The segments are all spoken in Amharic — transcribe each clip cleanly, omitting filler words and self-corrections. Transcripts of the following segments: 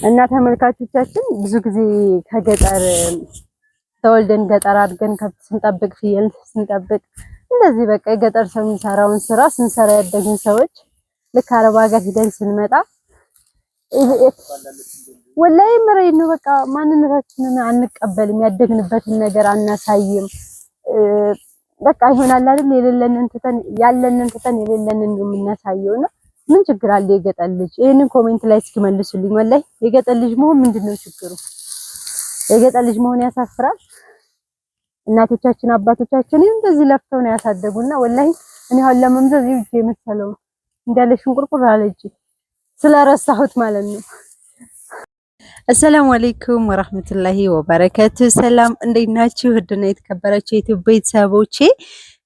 እና ተመልካቾቻችን ብዙ ጊዜ ከገጠር ተወልደን ገጠር አድገን ከብት ስንጠብቅ፣ ፍየል ስንጠብቅ፣ እንደዚህ በቃ የገጠር ሰው የሚሰራውን ስራ ስንሰራ ያደግን ሰዎች ልክ አረብ ሀገር ሂደን ስንመጣ ወላሂ ምሬን ነው፣ በቃ ማንነታችንን አንቀበልም፣ ያደግንበትን ነገር አናሳይም። በቃ ይሆናል አይደል? የሌለንን ትተን ያለንን ትተን የሌለንን ነው የምናሳየውና ምን ችግር አለ የገጠር ልጅ? ይሄንን comment ላይ እስኪ መልሱልኝ። ወላሂ የገጠር ልጅ መሆን ምንድነው ችግሩ? የገጠር ልጅ መሆን ያሳፍራል? እናቶቻችን አባቶቻችን እንደዚህ ለፍተው ነው ያሳደጉና ወላሂ እኔ አሁን ለመምዘዝ ይውጄ የመሰለው እንዳለ ሽንቁርቁር አለ እጄ ስለረሳሁት ማለት ነው። السلام عليكم ورحمة الله وبركاته። ሰላም እንዴት ናችሁ? ውድና የተከበራችሁ የኢትዮጵያ ቤተሰቦቼ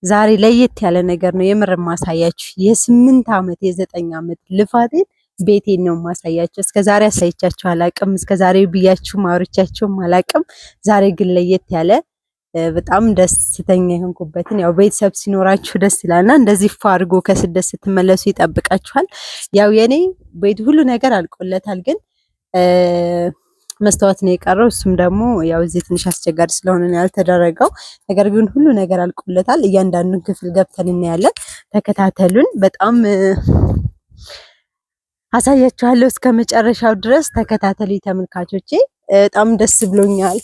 ዛሬ ለየት ያለ ነገር ነው የምር ማሳያችሁ። የ8 አመት የ9 አመት ልፋቴን ቤቴን ነው ማሳያችሁ። እስከ ዛሬ አሳይቻችሁ አላቅም። እስከ ዛሬ ብያችሁም አውርቻችሁም አላቅም። ዛሬ ግን ለየት ያለ በጣም ደስተኛ የሆንኩበትን፣ ያው ቤተሰብ ሲኖራችሁ ደስ ይላልና እንደዚህ ፏ አድርጎ ከስደት ስትመለሱ ይጠብቃችኋል። ያው የኔ ቤት ሁሉ ነገር አልቆለታል፣ ግን መስተዋት ነው የቀረው። እሱም ደግሞ ያው እዚህ ትንሽ አስቸጋሪ ስለሆነ ነው ያልተደረገው። ነገር ግን ሁሉ ነገር አልቆለታል። እያንዳንዱን ክፍል ገብተን እናያለን። ተከታተሉን። በጣም አሳያችኋለሁ እስከ መጨረሻው ድረስ ተከታተሉ ተመልካቾቼ። በጣም ደስ ብሎኛል።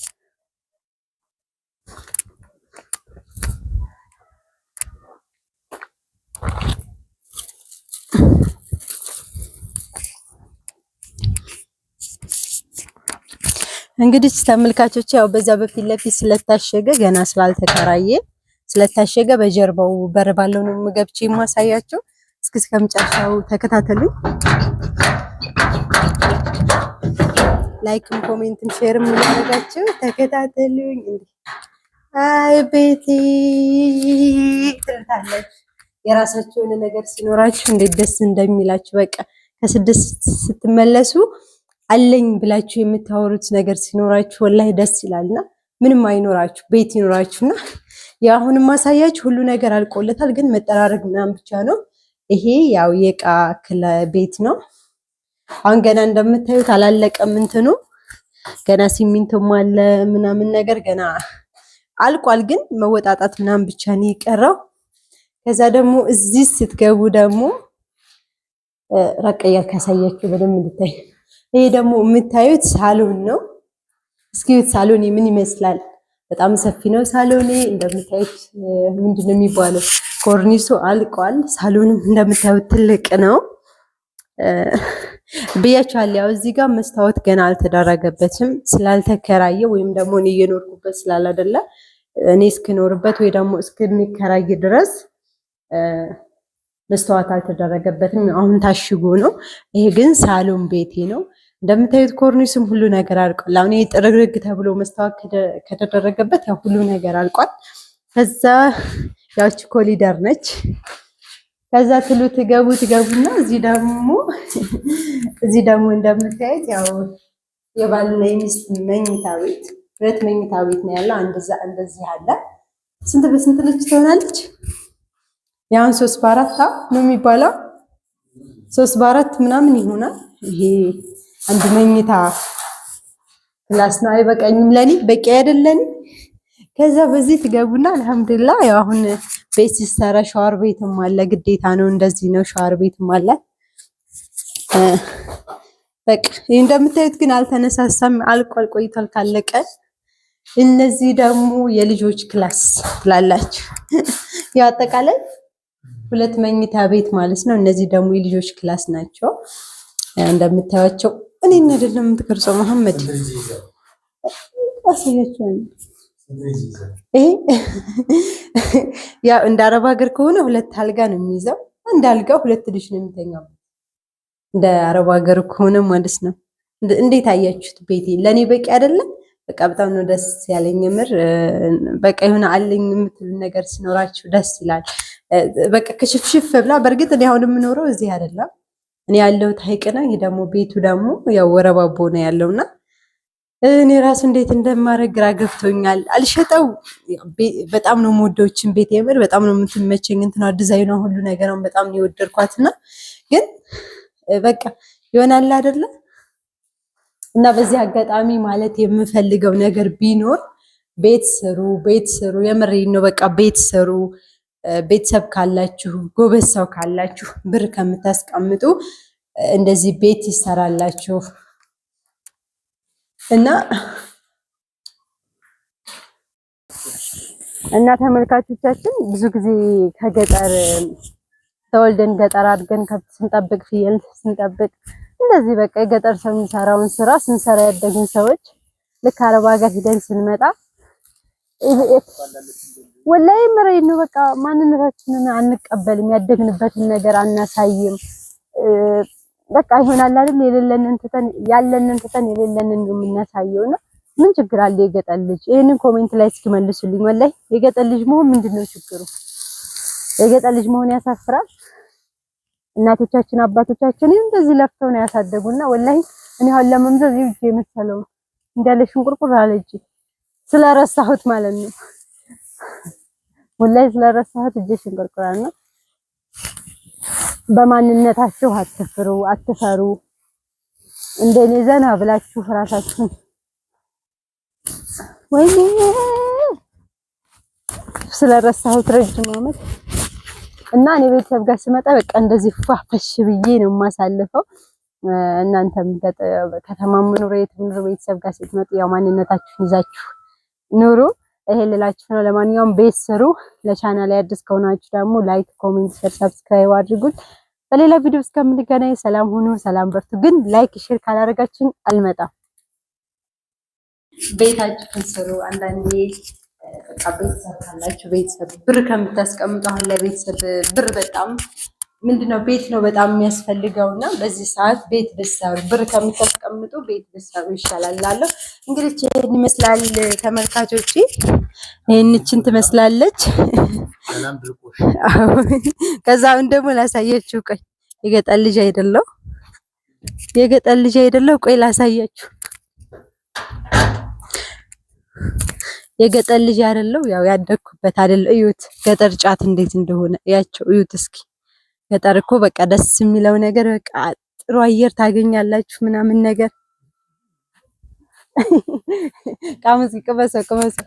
እንግዲህ ተመልካቾች ያው በዛ በፊት ለፊት ስለታሸገ፣ ገና ስላልተከራየ ስለታሸገ በጀርባው በር ባለው ነው ገብቼ የማሳያቸው። እስኪ እስከመጨረሻው ተከታተሉኝ። Like ም comment ም share ም እያደረጋችሁ ተከታተሉኝ። እንዴ አይ ቤቴ ትላላችሁ። የራሳችሁ የሆነ ነገር ሲኖራችሁ እንዴት ደስ እንደሚላችሁ፣ በቃ ከስደት ስትመለሱ አለኝ ብላችሁ የምታወሩት ነገር ሲኖራችሁ ወላሂ ደስ ይላልና ምንም አይኖራችሁ ቤት ይኖራችሁና የአሁን ማሳያችሁ ሁሉ ነገር አልቆለታል፣ ግን መጠራረግ ምናምን ብቻ ነው። ይሄ ያው የእቃ ቤት ነው። አሁን ገና እንደምታዩት አላለቀም፣ እንትኑ ገና ሲሚንቶም አለ ምናምን ነገር ገና አልቋል፣ ግን መወጣጣት ምናምን ብቻ ነው የቀረው። ከዛ ደግሞ እዚህ ስትገቡ ደግሞ ራቅ እያልክ ያሳያችሁ በደንብ እንድታይ። ይሄ ደግሞ የምታዩት ሳሎን ነው። እስኪ ሳሎኔ ምን ይመስላል? በጣም ሰፊ ነው ሳሎኔ። እንደምታዩት ምንድን ነው የሚባለው ኮርኒሱ አልቋል። ሳሎንም እንደምታዩት ትልቅ ነው ብያችኋለሁ። ያው እዚህ ጋር መስታወት ገና አልተደረገበትም ስላልተከራየ ወይም ደግሞ እኔ እየኖርኩበት ስላላደለ እኔ እስክኖርበት ወይ ደግሞ እስከሚከራይ ድረስ መስተዋት አልተደረገበትም። አሁን ታሽጎ ነው። ይሄ ግን ሳሎን ቤቴ ነው። እንደምታዩት ኮርኒሱም ሁሉ ነገር አልቋል። አሁን ይሄ ጥርግርግ ተብሎ መስተዋት ከተደረገበት ያው ሁሉ ነገር አልቋል። ከዛ ያቺ ኮሊደር ነች። ከዛ ትሉ ትገቡ ትገቡና እዚህ ደግሞ እንደምታዩት ያው የባልና የሚስት መኝታ ቤት፣ ሁለት መኝታ ቤት ነው ያለው። አንድ እዛ እንደዚህ አለ። ስንት በስንት ነች ትሆናለች? ያውን 3 በ4 ነው የሚባለው። 3 በ4 ምናምን ይሆናል። ይሄ አንድ መኝታ class ነው። አይበቃኝም፣ ለኔ በቂ አይደለም። ከዛ በዚህ ትገቡና አልሐምዱሊላህ ያው አሁን ቤት ሲሰራ ሻወር ቤትም አለ፣ ግዴታ ነው። እንደዚህ ነው፣ ሻወር ቤትም አለ። በቃ ይህ እንደምታዩት ግን አልተነሳሳም፣ አልቋል፣ ቆይቷል ካለቀ። እነዚህ ደግሞ የልጆች class ትላላችሁ። ያው አጠቃላይ ሁለት መኝታ ቤት ማለት ነው። እነዚህ ደግሞ የልጆች class ናቸው እንደምታዩቸው። እኔ አይደለም የምትቀርጸው መሐመድ አሳያችኋለሁ። ይሄ ያው እንደ አረብ ሀገር ከሆነ ሁለት አልጋ ነው የሚይዘው። አንድ አልጋ ሁለት ልጅ ነው የሚተኛው። እንደ አረብ ሀገር ከሆነ ማለት ነው። እንዴት አያችሁት? ቤቴ ለእኔ በቂ አይደለም። በቃ በጣም ነው ደስ ያለኝ። የምር በቃ የሆነ አለኝ የምትሉ ነገር ሲኖራችሁ ደስ ይላል። በቃ ክሽፍሽፍ ብላ። በእርግጥ እኔ አሁን የምኖረው እዚህ አይደለም። እኔ ያለሁት ሀይቅ ነው። ይሄ ደግሞ ቤቱ ደግሞ ያው ወረባቦ ነው ያለውና እኔ ራሱ እንዴት እንደማደርግ ግራ ገብቶኛል። አልሸጠው፣ በጣም ነው የምወደውችን ቤት፣ የምር በጣም ነው የምትመቸኝ። እንትኗ ዲዛይኗ ሁሉ ነገሯን በጣም ነው የወደድኳትና ግን በቃ ይሆናል አይደለ እና በዚህ አጋጣሚ ማለት የምፈልገው ነገር ቢኖር ቤት ስሩ፣ ቤት ስሩ። የምሬን ነው። በቃ ቤት ስሩ። ቤተሰብ ካላችሁ፣ ጎበዝ ሰው ካላችሁ ብር ከምታስቀምጡ እንደዚህ ቤት ይሰራላችሁ እና እና ተመልካቾቻችን ብዙ ጊዜ ከገጠር ተወልደን ገጠር አድገን ከብት ስንጠብቅ ፍየል ስንጠብቅ እንደዚህ በቃ የገጠር ሰው የሚሰራውን ስራ ስንሰራ ያደግን ሰዎች ልክ አረብ ሀገር ሂደን ስንመጣ ወላሂ ምሬን ነው። በቃ ማንነታችንን አንቀበልም፣ ያደግንበትን ነገር አናሳይም። በቃ ይሆናል አይደል? የሌለንን ትተን ያለንን ትተን የሌለንን ነው የምናሳየው። እና ምን ችግር አለ የገጠር ልጅ? ይሄንን comment ላይ እስኪ መልሱልኝ። ወላሂ የገጠር ልጅ መሆን ምንድነው ችግሩ? የገጠር ልጅ መሆን ያሳፍራል? እናቶቻችን አባቶቻችን እንደዚህ ለፍተው ነው ያሳደጉና፣ ወላሂ እኔ አሁን ለመምዘዝ ይውጄ የመሰለው እንዳለ ሽንቁርቁር አለ እጄ ስለረሳሁት ማለት ነው። ወላሂ ስለረሳሁት እጄ ሽንቁርቁር አለ። በማንነታችሁ አትፍሩ፣ አትፈሩ። እንደኔ ዘና ብላችሁ ራሳችሁን ወይኔ ስለረሳሁት ረጅም ዓመት እና እኔ ቤተሰብ ጋር ስመጣ በቃ እንደዚህ ፏፈሽ ብዬ ነው የማሳልፈው። እናንተም ከተማ ኑሮ የትም ኑሮ ቤተሰብ ጋር ስትመጡ ያው ማንነታችሁን ይዛችሁ ኑሩ። ይሄ ልላችሁ ነው። ለማንኛውም ቤት ስሩ። ለቻናል አዲስ ከሆናችሁ ደግሞ like፣ comment፣ share፣ subscribe አድርጉት። በሌላ ቪዲዮ እስከምንገናኝ ሰላም ሁኑ፣ ሰላም በርቱ። ግን like share ካላደረጋችሁኝ አልመጣም። ቤታችሁን ስሩ። አንዳንዴ በቃ ቤተሰብ ካላችሁ ቤተሰብ ብር ከምታስቀምጡ አሁን ለቤተሰብ ብር በጣም ምንድነው ቤት ነው በጣም የሚያስፈልገው እና በዚህ ሰዓት ቤት ብትሰሩ ብር ከምታስቀምጡ ቤት ብትሰሩ ይሻላል እላለሁ። እንግዲህ ይሄን ይመስላል ተመልካቾቼ፣ ይሄንችን ትመስላለች። ከዛ አሁን ደግሞ ላሳያችሁ። ቆይ የገጠር ልጅ አይደለሁ የገጠር ልጅ አይደለሁ። ቆይ ላሳያችሁ። የገጠር ልጅ አይደለሁ፣ ያው ያደግኩበት አይደል። እዩት ገጠር ጫት እንዴት እንደሆነ እያቸው፣ እዩት እስኪ ገጠር እኮ በቃ ደስ የሚለው ነገር በቃ ጥሩ አየር ታገኛላችሁ ምናምን ነገር። ቃመስ ቅመሰው ቅመሰው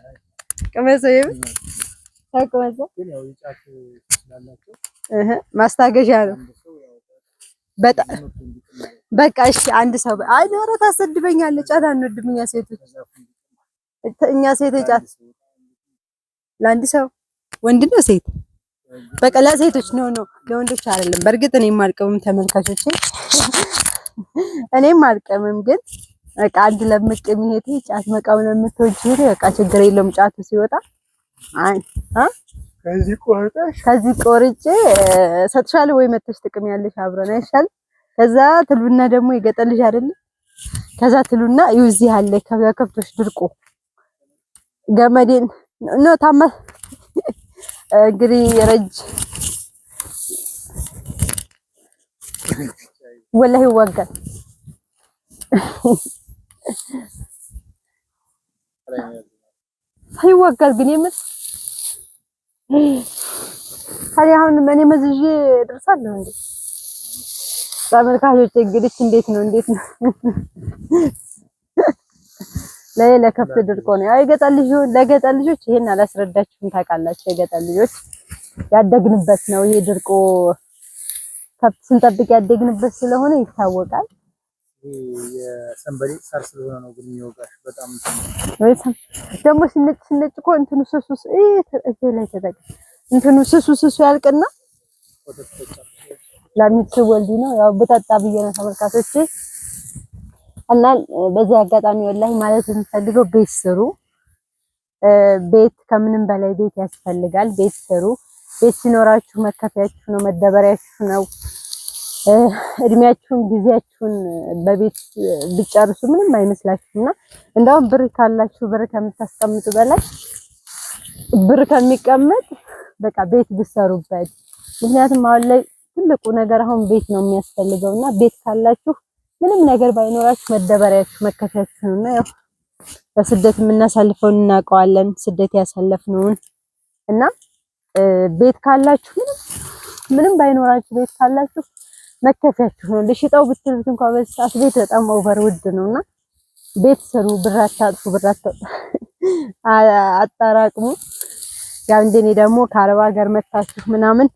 ቅመሰው ይብ ማስታገሻ ነው። በጣም በቃ እሺ፣ አንድ ሰው አይ ኧረ ታሰድበኛለህ። ጫት አንወድም እኛ ሴቶች፣ እኛ ሴቶች ጫት ለአንድ ሰው ወንድ ነው ሴት በቃ ለሴቶች no no ለወንዶች አይደለም። በእርግጥ እኔም አልቅምም ተመልካቾቼ፣ እኔም አልቅምም። ግን በቃ አንድ ለምቅም ይሄ ጫት መቃም ነው የምትወጂ በቃ ችግር የለውም። ጫቱ ሲወጣ አይ አ ከዚህ ቆርጠሽ ከዚህ ቆርጬ ሰጥሻለሁ ወይ መተሽ ጥቅም ያለሽ አብረን አይሻልም? ከዛ ትሉና ደግሞ የገጠር ልጅ አይደለም። ከዛ ትሉና ይኸው እዚህ አለ ከብቶች ድርቆ ገመዴን no ታማ እንግዲህ ረጅ ወላሂ ይዋጋል። ይዋጋል ግን የምር ታዲያ አሁን እኔ መዝዤ እደርሳለሁ እንዴ? ተመልካቾች እንግዲህ እንዴት ነው እንዴት ነው? ለከብት ድርቆ ነው። ያው የገጠር ልጅ ለገጠር ልጆች ይሄን አላስረዳችሁም ታውቃላችሁ። የገጠር ልጆች ያደግንበት ነው ይሄ ድርቆ፣ ከብት ስንጠብቅ ያደግንበት ስለሆነ ይታወቃል። የሰንበሌጥ ሳር ስለሆነ ነው ግን የሚወጋሽ በጣም ደግሞ ሲነጭ ሲነጭ እኮ እንትኑ ስሱ ላይ ተጠቅ እንትኑ ስሱ ስሱ ያልቅና ላሚት ስወልዲ ነው ያው ብጠጣ ብዬ ነው ተመልካቾቼ። እና በዚህ አጋጣሚ ወላሂ ማለት የምፈልገው ቤት ስሩ። ቤት ከምንም በላይ ቤት ያስፈልጋል። ቤት ስሩ። ቤት ሲኖራችሁ መከፊያችሁ ነው፣ መደበሪያችሁ ነው። እድሜያችሁን ጊዜያችሁን በቤት ብጨርሱ ምንም አይመስላችሁም። እና እንደውም ብር ካላችሁ ብር ከምታስቀምጡ በላይ ብር ከሚቀመጥ በቃ ቤት ብትሰሩበት። ምክንያቱም አሁን ላይ ትልቁ ነገር አሁን ቤት ነው የሚያስፈልገው እና ቤት ካላችሁ ምንም ነገር ባይኖራችሁ መደበሪያችሁ መከፊያችሁ ነውና፣ ያው በስደት የምናሳልፈውን እናውቀዋለን፣ ስደት ያሳለፍነውን እና ቤት ካላችሁ ምንም ምንም ባይኖራችሁ ቤት ካላችሁ መከፊያችሁ ነው። ልሽጠው ብትሉት እንኳን በዚህ ሰዓት ቤት በጣም over ውድ ነውና ቤት ስሩ፣ ብር አታጥፉ፣ ብር አታጠራቅሙ። ያው እንደኔ ደግሞ ከአረብ ሀገር መታችሁ ምናምን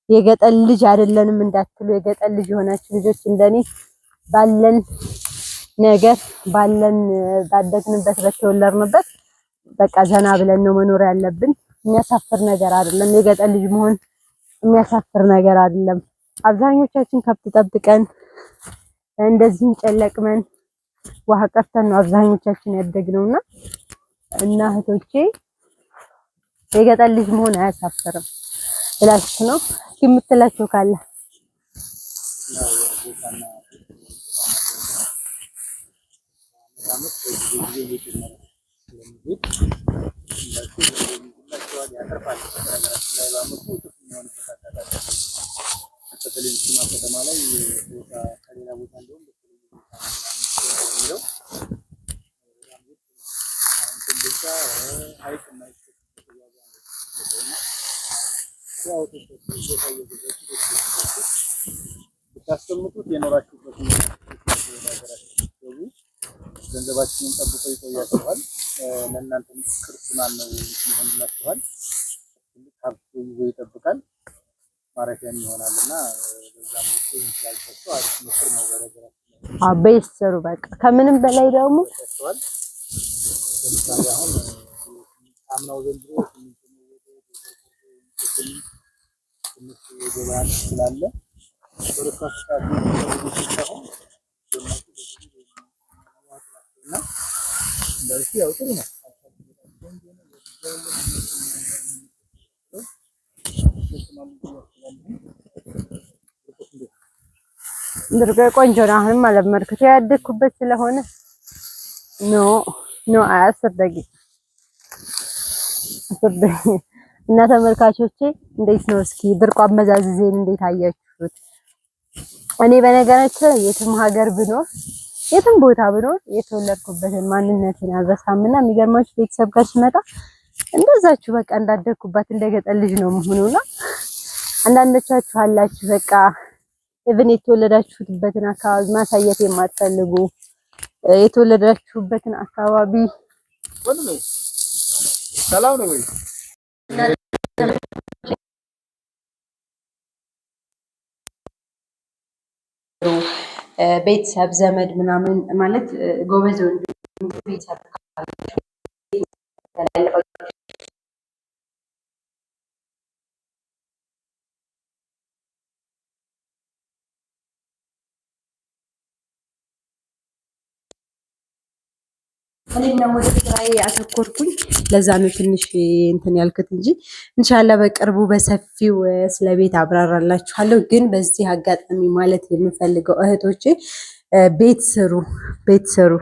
የገጠር ልጅ አይደለንም እንዳትሉ፣ የገጠር ልጅ የሆናችሁ ልጆች እንደኔ ባለን ነገር ባለን ባደግንበት በተወለድንበት በቃ ዘና ብለን ነው መኖር ያለብን። የሚያሳፍር ነገር አይደለም። የገጠር ልጅ መሆን የሚያሳፍር ነገር አይደለም። አብዛኞቻችን ከብት ጠብቀን እንደዚህ ጨለቅመን ውሃ ቀርተን ነው አብዛኞቻችን ያደግነውና እና እህቶቼ የገጠር ልጅ መሆን አያሳፍርም እላችሁ ነው። እስኪ የምትላቸው ካለ በተለይ ከተማ ላይ ቦታ ከሌላ ቦታ እንደውም የሚለው ሀይቅ ብታስቀምጡት የኖራችሁበት ገቡ ገንዘባችንን ጠብቆ ይቆያችኋል። ለእናንተም ቅርስ ማነው ይሆንላችኋል። ትልቅ ሀብት ይዞ ይጠብቃል፣ ማረፊያም ይሆናል እና በዛ መልኩ ስላልኳቸው አሪፍ ምክር ነው። በነገራችን ላይ ቤት ስሩ። በቃ ከምንም በላይ ደግሞ ለምሳሌ አሁን አምናው ዘንድሮ ትንሽ የገበያ ስላለ በርካሽ ሰዓት ሳይሆን እና ያው ጥሩ ነው። ድርቆ ቆንጆ ነው። አሁንም አለመድኩት ያደግኩበት ስለሆነ no no 10 ደቂቃ 10 ደቂቃ። እና ተመልካቾቼ እንዴት ነው እስኪ ድርቆ አመዛዝዜን እንዴት አያችሁት? እኔ በነገራችን ላይ የትም ሀገር ብኖር የትም ቦታ ብኖር የተወለድኩበትን ማንነቴን አልረሳምና የሚገርማችሁ ቤተሰብ ጋር ስመጣ እንደዛችሁ በቃ እንዳደግኩባት እንደገጠር ልጅ ነው መሆኑና አንዳንዶቻችሁ አላችሁ በቃ even የተወለዳችሁበትን አካባቢ ማሳየት የማትፈልጉ የተወለዳችሁበትን አካባቢ ሰላም ነው ወይ? ቤተሰብ ዘመድ ምናምን ማለት ጎበዝ ወንድ ቤተሰብ እኔና ወደ ስራዬ አተኮርኩኝ። ለዛ ነው ትንሽ እንትን ያልኩት እንጂ ኢንሻአላህ በቅርቡ በሰፊው ስለ ቤት አብራራላችኋለሁ። ግን በዚህ አጋጣሚ ማለት የምፈልገው እህቶቼ ቤት ስሩ፣ ቤት ስሩ።